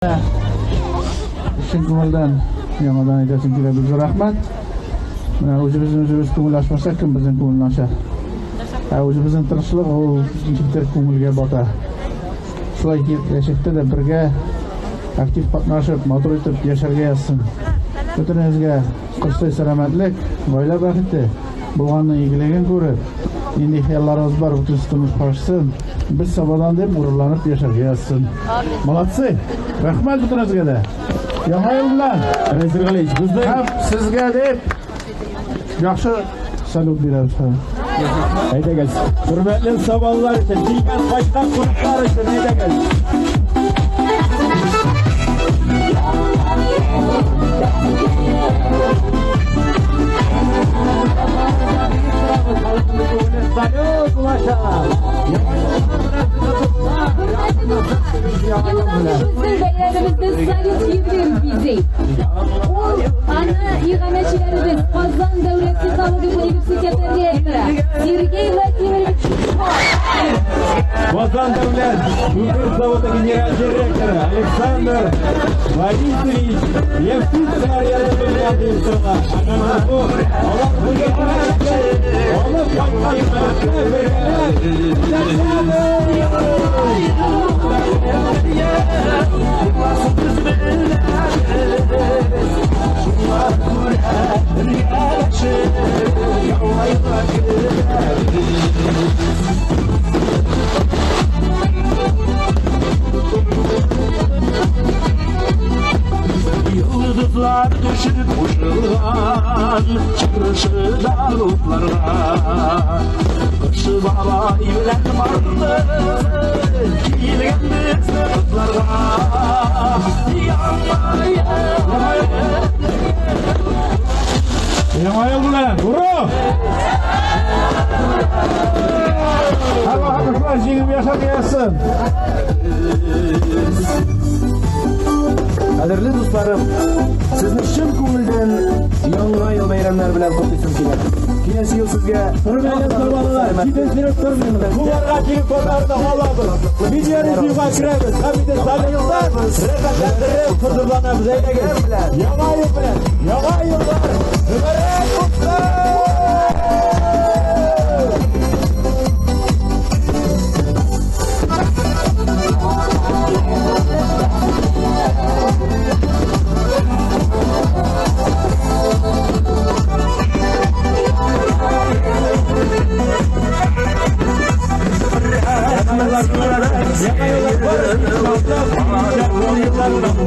Чын күңелдән яңадан әйтәсем килә, бик зур рәхмәт. Менә үзебезнең үзебез күңел ачмасак, кем безнең күңелне ача? Ә үзебезнең тырышлык ул ничектер күңелгә бата. Шулай киләчәктә дә бергә актив катнашып, матур итеп яшәргә язсын. Бөтенегезгә кырсый сәламәтлек, гаилә бәхете, булганның игелеген күреп, нинди хыялларыгыз бар, бөтенесе тормышка ашсын. Без Сабадан дип горурланып яшәргә язсын. Молодцы! Рәхмәт бөтенегезгә дә. Яңа ел белән! Рәис Галиевич, безнең Һәм сезгә дип яхшы салют бирәбез. Әйдәгез, хөрмәтле сабалылар өчен, килгән кайткан кунаклар өчен әйдәгез. Салют булачак. Безнең бәйрәмебезне салют биргән бизи. Ул аны иганәчеләребез Казан дәүләт технология университеты ректоры Сергей Владимирович Шишков. Казан дәүләт күпер заводы генераль директоры Александр Борисович Левшинская ярдәме белән оештырыла. Һәм бу алар бүген алып кайткан бәхеткә бергәләп Yıldızlar düşüp kuşulgan Çırışıdan otlarga Kışı baba bilen vardı Килген безне котларга Яңа ел Яңа ел белән! Ура! Һәр вакыт җиңеп яшәргә язсын. Кадерле дусларым, сезне чын күңелдән Яңа ел бәйрәмнәре белән котлыйсым килә. Киләсе ел сезгә Хөрмәтле сабалылар, җитезләнеп тормыйбыз. Кулларга телефоннарны алабыз. Видеорежимга керәбез. Һәм инде салюттан рәхәтләндереп хозурланабыз. Әйдәгез. Яңа ел белән, яңа еллар мөбарәк булсын! Яңа еллар бар.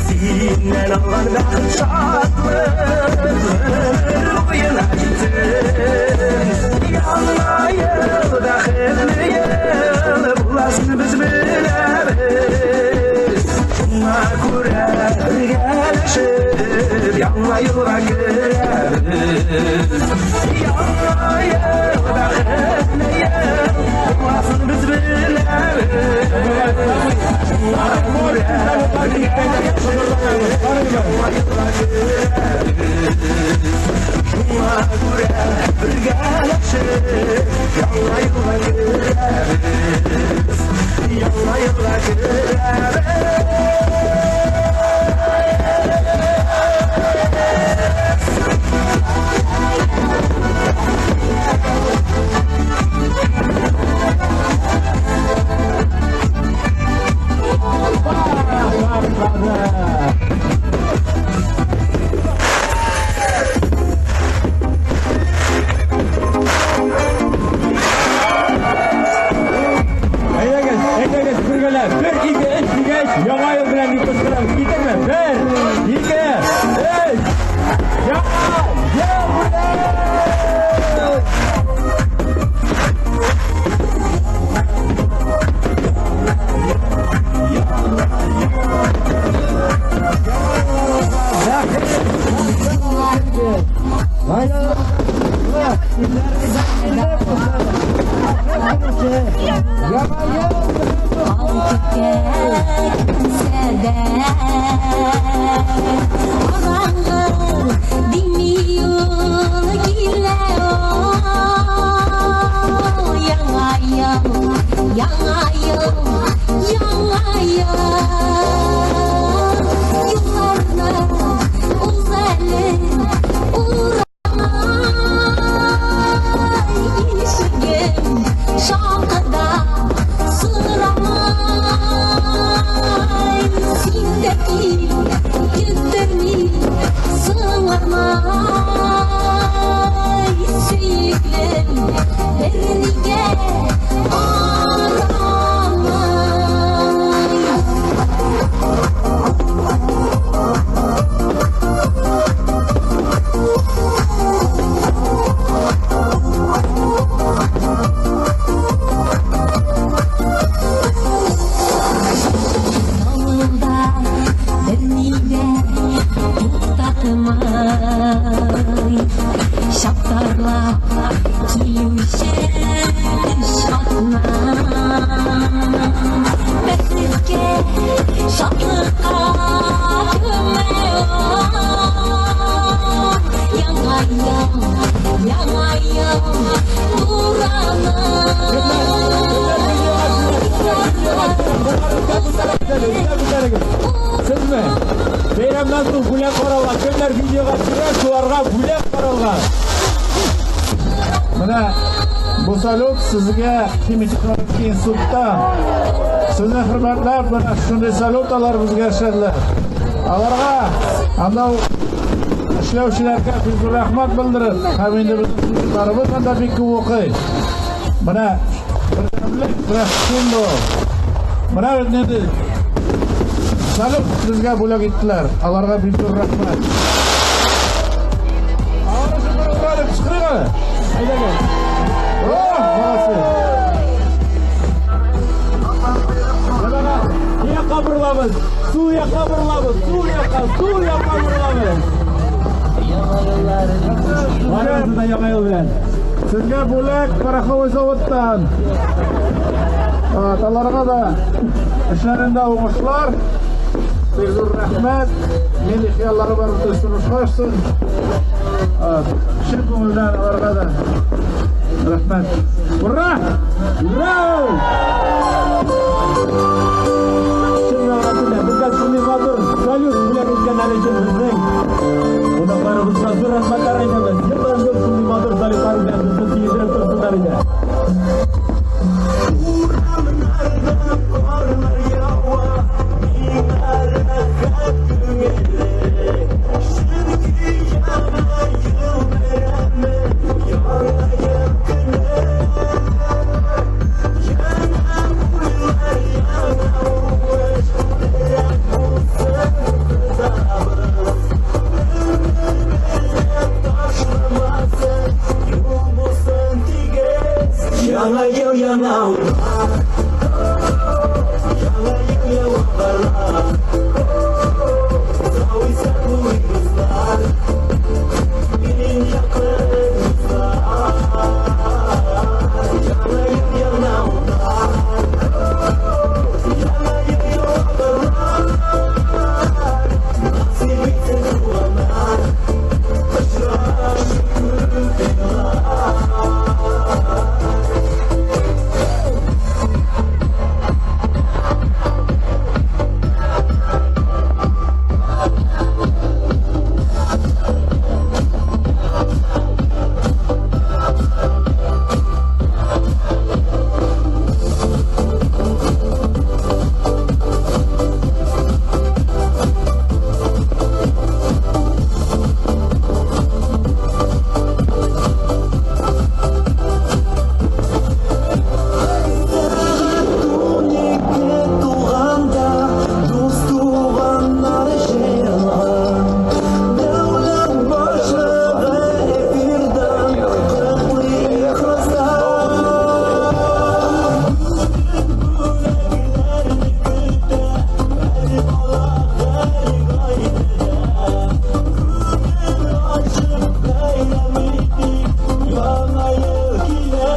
Синнән алган бәхет шатлык Гомер буена җитсен. Яңа ел бәхетле ел буласын без беләбез. Шуңа күрә бергәләшеп яңа елга керәбез. Яңа ел бәхетле ел буласын без беләбез. Шуңа күрә бергәләшеп яңа елга керәбез. Шуңа күрә бергәләшеп яңа елга керәбез. Яңа елга керәбез. Әйдәгез, әйдәгез, бергәләп. Бер, ике, өч дигәч, яңа ел белән дип кычкырабыз. Китерме? Бер, ике, өч. Яңа ел белән! Яңа ел, яңа ел, яңа ел. Юлларны уз әле урамай, ишегем шакыда сорамай. Син дә кил, көттерми, соңармай. Сөеклем, бернигә карамай. Авылда берни дә туктатмай, чаптарлап килүче атна. Бәхеткә, шатлыкка күмә Яңа ел, яңа ел бураны. Сезме? Бәйрәмнән соң бүләк каралган. Кемнәр видеога төшерә, шуларга бүләк каралган. Менә бу салют сезгә химия-технология институтта. Сезне хөрмәтләп, менә шундый салют алар безгә эшләделәр. Аларга анда эшләүчеләргә бик зур рәхмәт белдереп, һәм инде безнең студентларыбыз анда бик күп укый. Менә бердәмлек, менә шундый ул. Менә бит нинди салют безгә бүләк иттеләр. Аларга бик зур рәхмәт. Алар өчен бер ура дип кычкырыйк әле. Әйдәгез. О, молодцы. Җәмәгать, якка борылабыз. Сул якка борылабыз. Сул якка, сул якка борылабыз. Барыгызны да яңа ел белән. Сезгә бүләк пороховой заводтан. Аларга да эшләрендә уңышлар. Бик зур рәхмәт. Нинди хыяллары бар, бөтенесе тормышка ашсын. Чын күңелдән аларга да рәхмәт. Ура! Ура! Чын мәгънәсендә безгә шундый матур салют бүләк иткәннәре өчен безнең кунакларыбызга зур рәхмәтләр әйтәбез. Елдан ел шундый матур салютлар белән безне сөендереп торсыннар иде. Урамнарда карлар ява, миңа рәхәт күңелле. Чөнки яңа ел бәйрәме, яңа ел көне. Яңа уйлар, яңа уңыш, берәр булсын ризабыз. Өмет безне ташламасын, юл булсын тигез. Яңа ел, яңа уйлар, яңа ел, яңа карлар. Сау исән булыйк, дуслар, иң якын дуслар. Яңа ел, яңа уйлар, яңа ел, яңа карлар. Насыйп итсен туганнар, очрашып күп еллар. Сәгать 12 тулганда дус туганнар җыелган. Дәүләт башлыгы эфирдан котлый ихластан. Бүләкләрне көтә һәр бала, һәр гаиләдә. Күңел ачып бәйрәм итик, Яңа ел килә.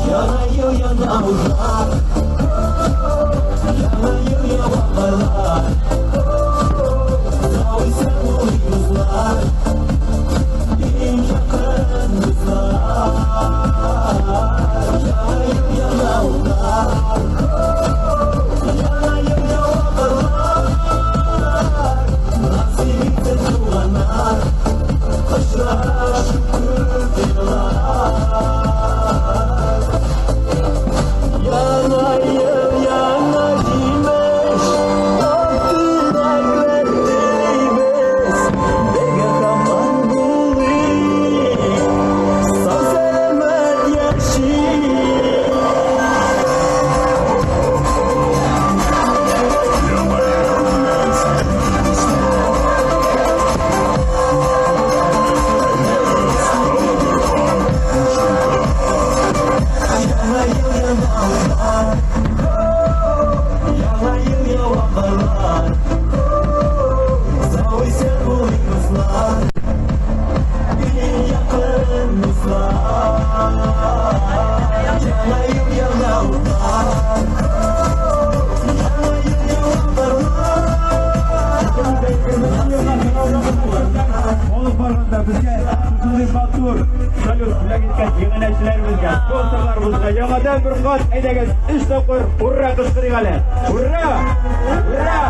Яңа ел, яңа уйлар, яңа ел, яңа карлар. Сау исән булыйк, дуслар, иң якын дуслар. Яңа ел, яңа уйлар, яңа ел, яңа карлар. Сау исән булыйк, дуслар, иң якын дуслар. Яңа ел, яңа утлар, яңа ел, яңа парлар. Алып барганда безгә шушындый матур салют бүләк иткән иганәчеләребезгә, спонсорларыбызга яңадан бер кат, әйдәгез, өч тапкыр ура кычкырыйк әле. Ура! Ура!